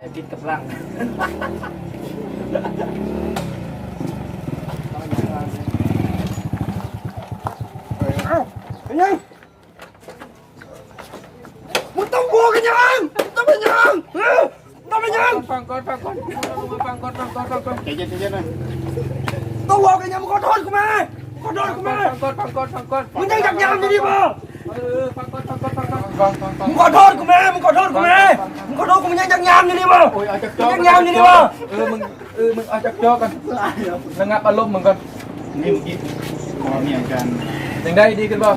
ຜິດກຳລັງ. ເອົ້າ ເປັນຫຍັງ? ມຶງຕົບຫົວກັນຫຍັງ? ຕົບເປັນຫຍັງ? ເອີ ຕົບເປັນຫຍັງ? ຟັງກ່ອນ ຟັງກ່ອນ ຟັງກ່ອນ ຟັງກ່ອນ ຟັງກ່ອນ ໃຈເຢັນ ໃຈເຢັນນະ. ຕົບຫົວກັນຫຍັງ? ມຶງຂໍໂທດກູແມ່ ຂໍໂທດກູແມ່. ຟັງກ່ອນ ຟັງກ່ອນ ຟັງກ່ອນ ມຶງຍັງຢາກຍາມຢູ່ນີ້ບໍ່? ເອີ ຟັງກ່ອນ ຟັງກ່ອນ ຟັງກ່ອນ ຟັງກ່ອນ ມຶງຂໍໂທດກູແມ່ ມຶງຂໍໂທດກູແມ່ ມຶງຂໍໂທດກູ ມຶງຍັງຢາກຍາມຢູ່ນີ້ບໍ່? ໂອ້ຍ ເອົາຈັກຈໍ ຍັງຢາກຍາມຢູ່ນີ້ບໍ່? ເອີ ມຶງ ເອີ ມຶງເອົາຈັກຈໍກັນ ລະງັບອາລົມມຶງກ່ອນ. ນີ້ເມື່ອກີ້ ເວົ້າມີຫຍັງກັນ ຈັ່ງໃດ ດີຂຶ້ນບໍ່? ໂ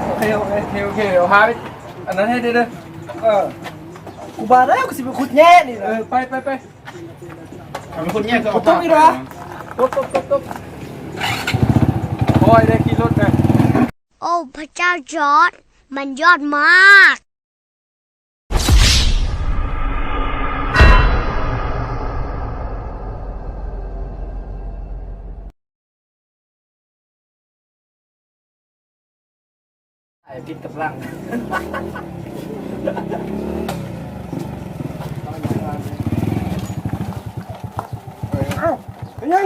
ອເຄ ໂອເຄ ໂອເຄ ໂອເຄ ເອົາພາໄປ ອັນນັ້ນໃຫ້ເດີ. ເອີ ກູບາດແລ້ວ ກູຊິໄປຂຸດແຍ່ນີ້ນະ. ເອີ ໄປ ໄປ ໄປ ເອົາໄປຂຸດແຍ່ ເອົາຕົບອີກລະ ຕົບ ຕົບ ຕົບ ຕົບ. ໂອ້ຍ ໄດ້ຂີ່ລົດນະ. ໂອ້ ພະເຈົ້າຈອດ ມັນຍອດມາກ. ຜິດກຳລັງ. ເອົ້າ ເປັນຫຍັງ?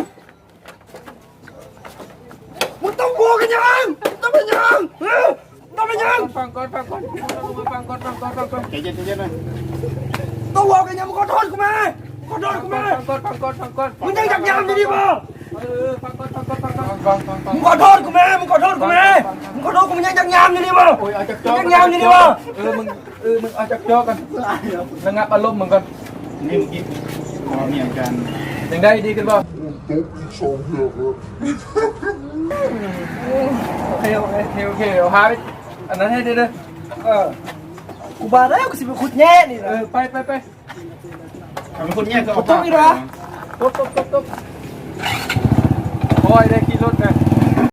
ມຶງຕົບຫົວກັນຫຍັງ? ຕົບເປັນຫຍັງ? ເອີ ຕົບເປັນຫຍັງ? ຟັງກ່ອນ ຟັງກ່ອນ ຟັງກ່ອນ ຟັງກ່ອນ ໃຈເຢັນ ໃຈເຢັນນະ. ຕົບຫົວກັນຫຍັງ? ມຶງຂໍໂທດກູແມ່ ຂໍໂທດກູແມ່. ຟັງກ່ອນ ຟັງກ່ອນ ຟັງກ່ອນ ມຶງຍັງຢາກຍາມຢູ່ນີ້ບໍ່? ເອີ ຟັງກ່ອນ ຟັງກ່ອນ ຟັງກ່ອນ ມຶງຂໍໂທດກູແມ່ ມຶງຂໍໂທດກູແມ່ ມຶງຂໍໂທດກູ ມຶງຍັງຢາກຍາມຢູ່ນີ້ບໍ່? ໂອ້ຍ ເອົາຈັກຈໍ ຍັງຢາກຍາມຢູ່ນີ້ບໍ່? ເອີ ມຶງ ເອີ ມຶງເອົາຈັກຈໍກັນ ລະງັບອາລົມມຶງກ່ອນ. ນີ້ເມື່ອກີ້ ເວົ້າມີຫຍັງກັນ ຈັ່ງໃດ ດີຂຶ້ນບໍ່? ໂອເຄ ໂອເຄ ໂອເຄ ເອົາພາໄປ ອັນນັ້ນໃຫ້ເດີ. ເອີ ກູບາດແລ້ວ ກູຊິໄປຂຸດແຍ່ນີ້ນະ. ເອີ ໄປ ໄປ ໄປ ເອົາໄປຂຸດແຍ່ ເອົາຕົບອີກລະ ຕົບ ຕົບ ຕົບ ຕົບ. ໂອ້ຍ ໄດ້ຂີ່ລົດນະ.